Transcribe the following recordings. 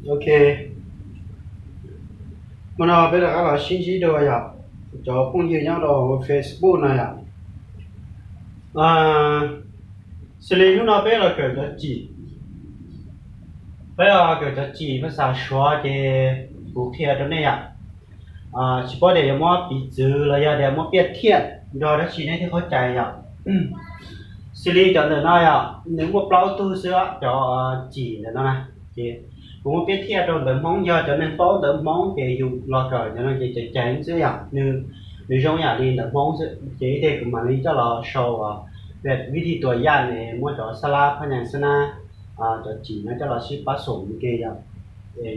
Ok, hmo no peb rov qab los sib ntsib dua yom, cov phooj ywg nyob rau Facebook no yom. Xws li hnub no peb los kawm cov cim, peb los kawm cov cim phas xas Suav ces kuv qhia rau nej yom. Tsis paub tias yuav muab piv txwv los yog tias muab piaj thiaj nrog dab tsi nej thiaj qhaub cai yom. Xws li cov ntawm no yom, nws muaj plaub tug xwb cov cim ntawm no na. Ces kuv muab piaj thiaj rau ntawv Hmoob, yog cov neeg paub ntawv Hmoob ces yus los kawm cov no ces cais cais xwb yom, nws zoo yam li ntawv Hmoob xwb. Ces ib teg kuv mam li coj los sau vij thij tuas yaj ne, muab cov xab lab phab nyas xab nab, cov cim no coj los sib pab xum ua ke yom,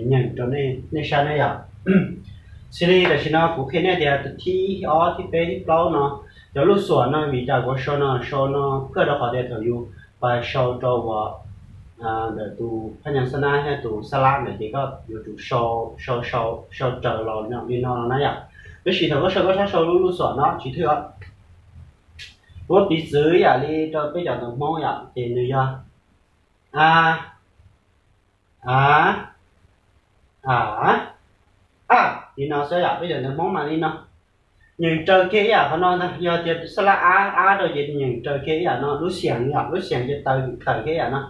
nyeem rau nej saib na yom. Xws li tam sim no kuv qhia nej tias tus thib ib, thib ob, thib peb, thib plaub no, cov lub xuam no vim cas kuv sau no, sau no phwaj rau qhov tias thaum yus pais sau rau uas ntawm tus phab nyas xab nab thiab tus xab lab ntawd ces koj yuav tsum sau, sau, sau, sau raws los li no na yom. Tab sis thaum koj sau koj txhob sau lub lub xuam no tsis thwj os. Kuv piv txwv yam li rau peb cov ntawv Hmoob yom, ces nws yog a, a, a, a, li no xwb yom, peb cov ntawv Hmoob mas li no. Nyeem raws kiag ib yam qhov no ntag, yog tias xab lab ab, ab rau ces nyeem raws kiag ib yam no, lub xiam yom, lub xiam ces tawm, tawm kiag ib yam no.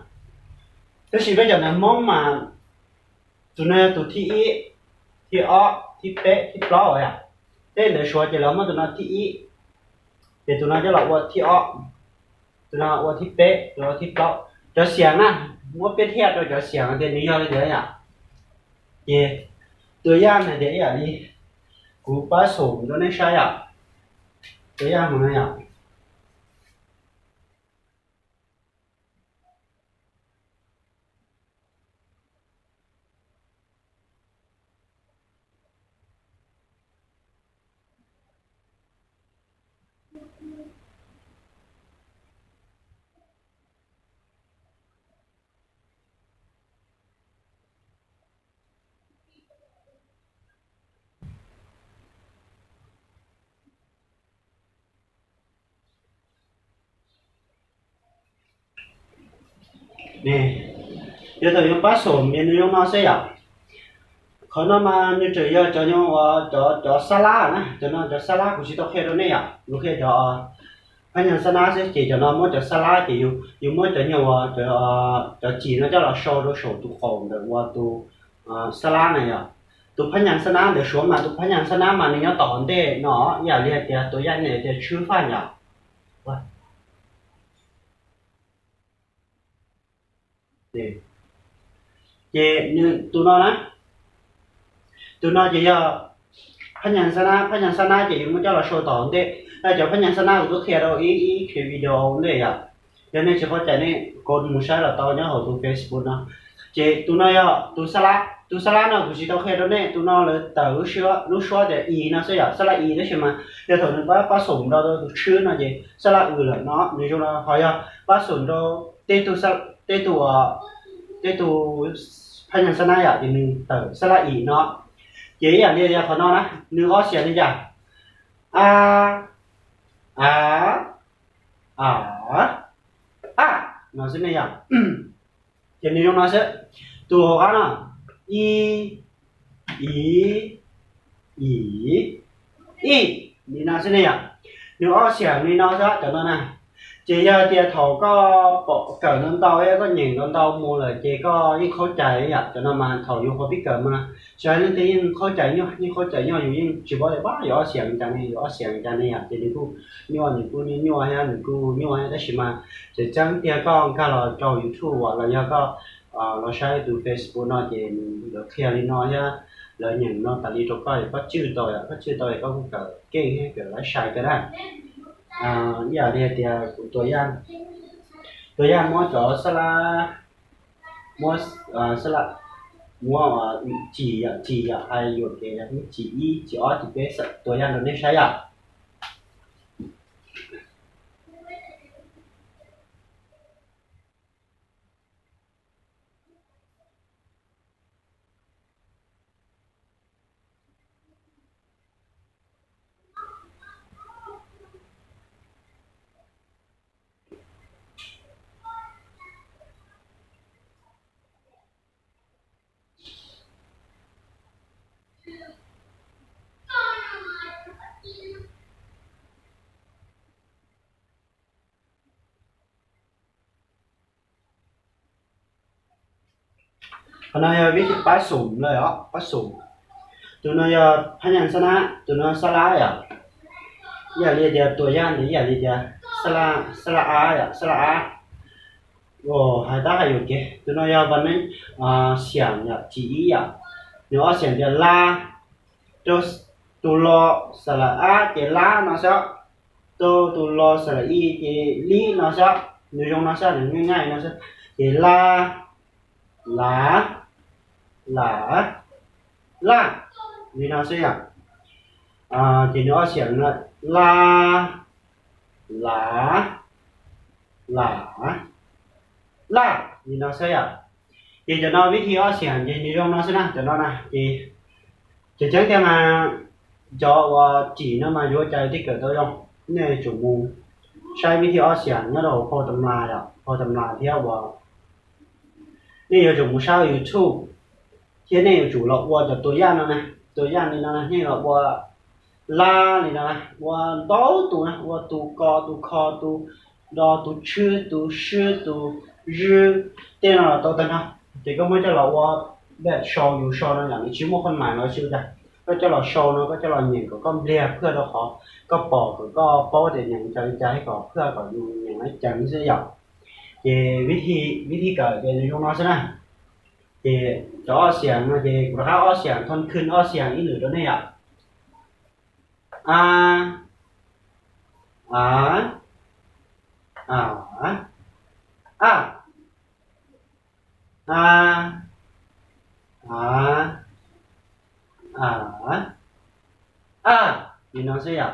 Tab sis peb cov ntawv Hmoob mas tus no yog tus thib ib, thib ob, thib peb, thib plaub yom. Tej ntawv Suav ces lawv muab tus no thib ib, ces tus no coj los ua thib ob, tus no ua thib peb, tus no ua thib plaub. Cov xiam na, muab piaj thiaj rau cov xiam tias nws yog li ntawd yom. Ces tus yaj hais tias ib yam li kuv pab xum rau nej saib yom. Tus yaj hais no yom. Yog thaum yuav pab xum ces nws zoo no xwb yom. Qhov no mas nws tseem yog cov, cov xab lab na, cov no cov xab lab kuv tsis tau qhia rau nej yom, kuv qhia cov phab nyas xab nab xwb. Ces cov no muab cov xab lab ces yus muab cov nyuag, cov cim no coj los sau rau saum tus qaum ntawm uas tus xab lab na yom. Tus phab nyas xab nab ntawd Suav mas tus phab nyas xab nab mas nws nyob tom ntej no, ib yam li hais tias tus yaj hais tias tshwb faj yom. Ces tus no na, tus no ces yog phab nyas xab nab, phab nyas xab nab ces yus muab coj los sau tom ntej. Cov phab nyas xab nab kuv twb qhia rau ib, ib video ntej yom. Yog nej tsis qhaub cai nej kov mus saib los tau nyob hauv tus Facebook no. Ces tus no yog tus xab lab, tus xab lab no kuv tsis tau qhia rau nej, tus no lawv tawm lub suab tias i no xwb yom, xab lab i, tab sis mas yog thaum nws pab, pab xum rau tus tshwb no ces xab lab w lawm no, nws zoo no. Ho yog pab xum rau tej tug, tej tug, tej tug phab nyas xab nab yom, ces nws tawm xab lab i no. Ces ib yam li tias qhov no na, nws ob xiam li cas? A, a, a, a, no xwb ne yom. Ces nws zoo no xwb. Tus hauv qab no, i, i, i, i, li no xwb ne yom. Nws ob xiam li no xwb cov no na. Ces yog tias thaum koj pom kawm ntau ntau, koj nyeem ntau ntau mus lawm ces koj yeej qhaub cai yom. Cov no mas thaum yus qhov pib kawm mas xyov leej twg yeej qhaub cai nyuaj, yeej qhaub cai nyuaj, yus yeej tsis paub tias pab yuav ob xiam li cas ne, yuav ob xiam li cas ne yom. Ces nws kuj nyuaj, nws kuj nyuaj thiab, nws kuj nyuaj thiab, tab sis mas tseem ceeb tiag koj nkag los rau YouTube los yog koj los saib tus Facebook no ces nws yuav qhia li no thiab, lawv nyeem no tas li rau koj, koj tswj tau, koj tswj tau koj kuj kawm keej thiab kawm laib sai kawg na. Ib yam li hais tias kuv tua yaj, tua yaj muab cov xab lab, muab xab lab, muab cim yom, cim yom, hais yuam kev, muab cim ib, cim ob, cim peb, tua yaj rau nej saib yom. Qhov no yog vib thib pab xum lawm os, pab xum. Tus no yog phab nyas xab nab, tus no xab lab yom. Ib yam li tias tuam yaj ntawd ib yam li tias xab lab a yom, xab lab a. Hais tab hais yuam kev, tus no yog vas neeb xiam yom, thib ib yom. Nws ob xiam tias la, rau tus los xas las ab ces lab no xwb, rau tus los xas las i ces lib no xwb. Nws zoo no xwb, nws nyaj nyaj no xwb. Ces la, lav, lav, laj, li no xwb yom. Ces nws ob xiam no, la, lav, lav, laj, li no xwb yom. Ces cov no vib thib ob xiam ces nws zoo no xwb na, cov no na ces, ces ceeb tiag mas cov uas tsim no mas yuav ua cas thiaj kawm tau zoo. Nej yuav tsum mus saib vib thib ob xiam nyob rau hauv phau tam las yom, phau tam las thiab uas nej yuav tsum mus saib YouTube, thiab nej yuav tsum los ua cov tua yaj no na, tua yaj li no na, nej los ua lab li no na, ua ntau tus na, ua tus ko, tus kho, tus do, tus tshwb, tus swb, tus zwb, tej no los tau tag nrho. Ces koj muab coj los ua, sau yus sau no yom, nws tsis muaj khuam mais los tsis ua cas. Koj coj los sau no, koj coj los nyeem kom koj npliag phwaj rau qhov koj pom, kom koj paub tias nyeem cas li cas, thiab kom phwaj kom yus nyeem ceev xwb yom. Ces vib thib kawm ces nws zoo no xwb na. Ces cov ob xiam no ces kuv rov qab ob xiam, thon khwj ob xiam ib lwm rau nej yom. A, a, a, a, a, a, a, a, li no xwb yom.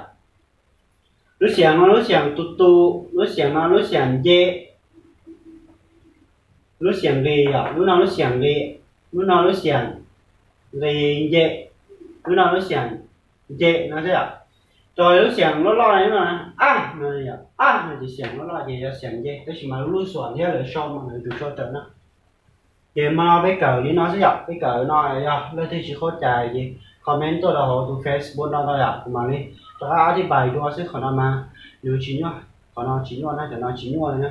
Lub xiam no lub xiam tu tu, lub xiam no lub xiam nce, lub xiam nqis yom, lub no lub xiam nqis, lub no lub xiam nqis nce, lub no lub xiam nce no xwb yom. Rau lub xiam loj loj no, a no, a no ces xiam loj loj ces yog xiam nce, tab sis mas lub lub xuam thiab lawv sau mas lawv tus sau raws na. Ces mas peb kawm li no xwb yom, peb kawm no yog leej twg tsis qhov cas ces comment tuaj rau hauv tus Facebook no tau yom, kuv mam li rov qab ob tib pais dua xwb, qhov no mas nws tsis nyuaj, qhov no tsis nyuaj na, cov no tsis nyuaj li na.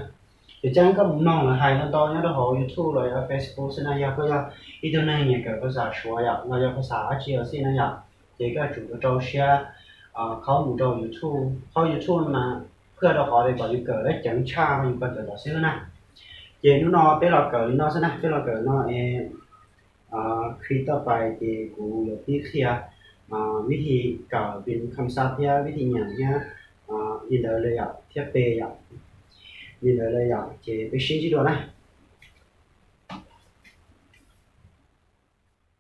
Ces ceeb koj mus mloog lawv hais ntau ntau nyob rau hauv YouTube los yog Facebook xwb na, yog koj yog ib tug neeg nyiam kawm phas xas Suav yom, los yog phas xas dab tsi los xij na yom, ces koj yuav tsum rau siab qhov mus rau YouTube, qhov YouTube mas phwaj rau qhov kom yus kawm lab ceev tshaj yus kawm ntawm tom xwb na. Ces hnub no peb los kawm li no xwb na, peb los kawm no es, clip toj pais ces kuv yuav pib qhia vib thib kawm pin kham xab thiab vib thib nyeem thiab li ntawd li yom, thiab pe yom, li ntawd li yom, ces peb sib ntsib dua na.